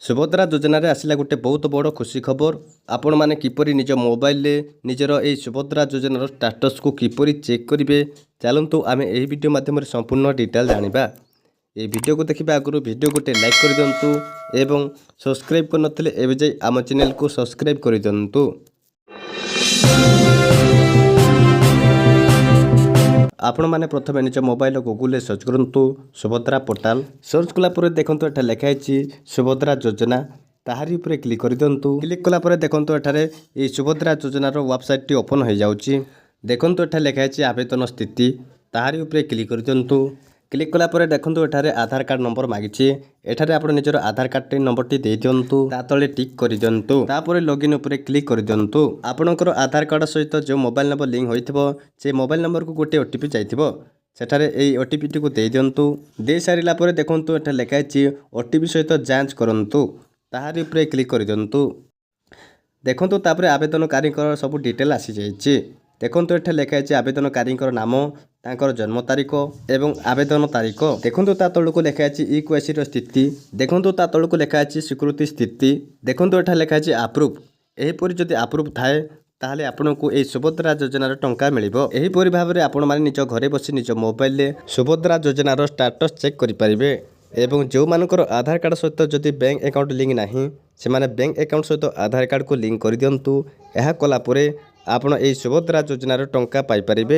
ସୁଭଦ୍ରା ଯୋଜନାରେ ଆସିଲା ଗୋଟେ ବହୁତ ବଡ଼ ଖୁସି ଖବର। ଆପଣମାନେ କିପରି ନିଜ ମୋବାଇଲରେ ନିଜର ଏହି ସୁଭଦ୍ରା ଯୋଜନାର ଷ୍ଟାଟସ୍କୁ କିପରି ଚେକ୍ କରିବେ, ଚାଲନ୍ତୁ ଆମେ ଏହି ଭିଡ଼ିଓ ମାଧ୍ୟମରେ ସମ୍ପୂର୍ଣ୍ଣ ଡିଟେଲ୍ ଜାଣିବା। ଏହି ଭିଡ଼ିଓକୁ ଦେଖିବା ଆଗରୁ ଭିଡ଼ିଓ ଗୋଟେ ଲାଇକ୍ କରିଦିଅନ୍ତୁ ଏବଂ ସବସ୍କ୍ରାଇବ୍ କରିନଥିଲେ ଏବେ ଯାଇ ଆମ ଚ୍ୟାନେଲକୁ ସବସ୍କ୍ରାଇବ୍ କରିଦିଅନ୍ତୁ। ଆପଣମାନେ ପ୍ରଥମେ ନିଜ ମୋବାଇଲ ଗୁଗୁଲରେ ସର୍ଚ୍ଚ କରନ୍ତୁ ସୁଭଦ୍ରା ପୋର୍ଟାଲ। ସର୍ଚ୍ଚ କଲା ପରେ ଦେଖନ୍ତୁ, ଏଠାରେ ଲେଖା ହେଇଛି ସୁଭଦ୍ରା ଯୋଜନା। ତାହାରି ଉପରେ କ୍ଲିକ୍ କରିଦିଅନ୍ତୁ। କ୍ଲିକ୍ କଲା ପରେ ଦେଖନ୍ତୁ, ଏଠାରେ ଏହି ସୁଭଦ୍ରା ଯୋଜନାର ୱେବସାଇଟ୍ଟି ଓପନ୍ ହୋଇଯାଉଛି। ଦେଖନ୍ତୁ, ଏଠାରେ ଲେଖା ହେଇଛି ଆବେଦନ ସ୍ଥିତି। ତାହାରି ଉପରେ କ୍ଲିକ୍ କରିଦିଅନ୍ତୁ। କ୍ଲିକ୍ କଲା ପରେ ଦେଖନ୍ତୁ, ଏଠାରେ ଆଧାର କାର୍ଡ଼ ନମ୍ବର ମାଗିଛି। ଏଠାରେ ଆପଣ ନିଜର ଆଧାର କାର୍ଡ଼ଟି ନମ୍ବରଟି ଦେଇଦିଅନ୍ତୁ। ତା ତଳେ ଟିକ୍ କରିଦିଅନ୍ତୁ। ତାପରେ ଲଗ୍ଇନ୍ ଉପରେ କ୍ଲିକ୍ କରିଦିଅନ୍ତୁ। ଆପଣଙ୍କର ଆଧାର କାର୍ଡ଼ ସହିତ ଯେଉଁ ମୋବାଇଲ ନମ୍ବର ଲିଙ୍କ୍ ହୋଇଥିବ, ସେ ମୋବାଇଲ ନମ୍ବରକୁ ଗୋଟିଏ ଓଟିପି ଯାଇଥିବ। ସେଠାରେ ଏହି ଓଟିପିଟିକୁ ଦେଇଦିଅନ୍ତୁ। ଦେଇସାରିଲା ପରେ ଦେଖନ୍ତୁ, ଏଠାରେ ଲେଖା ହେଇଛି ଓଟିପି ସହିତ ଯାଞ୍ଚ କରନ୍ତୁ। ତାହାରି ଉପରେ କ୍ଲିକ୍ କରିଦିଅନ୍ତୁ। ଦେଖନ୍ତୁ, ତାପରେ ଆବେଦନକାରୀଙ୍କର ସବୁ ଡିଟେଲ୍ ଆସିଯାଇଛି। ଦେଖନ୍ତୁ, ଏଠାରେ ଲେଖା ହେଇଛି ଆବେଦନକାରୀଙ୍କର ନାମ, ତାଙ୍କର ଜନ୍ମ ତାରିଖ ଏବଂ ଆବେଦନ ତାରିଖ। ଦେଖନ୍ତୁ, ତା ତଳକୁ ଲେଖା ହେଇଛି ଇ କେୱାଇସିର ସ୍ଥିତି। ଦେଖନ୍ତୁ, ତା ତଳକୁ ଲେଖା ହେଇଛି ସ୍ୱୀକୃତି ସ୍ଥିତି। ଦେଖନ୍ତୁ, ଏଠାରେ ଲେଖା ହେଇଛି ଆପ୍ରୁଭ୍। ଏହିପରି ଯଦି ଆପ୍ରୁଭ୍ ଥାଏ, ତାହେଲେ ଆପଣଙ୍କୁ ଏହି ସୁଭଦ୍ରା ଯୋଜନାର ଟଙ୍କା ମିଳିବ। ଏହିପରି ଭାବରେ ଆପଣମାନେ ନିଜ ଘରେ ବସି ନିଜ ମୋବାଇଲରେ ସୁଭଦ୍ରା ଯୋଜନାର ଷ୍ଟାଟସ୍ ଚେକ୍ କରିପାରିବେ। ଏବଂ ଯେଉଁମାନଙ୍କର ଆଧାର କାର୍ଡ଼ ସହିତ ଯଦି ବ୍ୟାଙ୍କ ଆକାଉଣ୍ଟ ଲିଙ୍କ୍ ନାହିଁ, ସେମାନେ ବ୍ୟାଙ୍କ ଆକାଉଣ୍ଟ ସହିତ ଆଧାର କାର୍ଡ଼କୁ ଲିଙ୍କ୍ କରିଦିଅନ୍ତୁ। ଏହା କଲା ପରେ ଆପଣ ଏହି ସୁଭଦ୍ରା ଯୋଜନାର ଟଙ୍କା ପାଇପାରିବେ।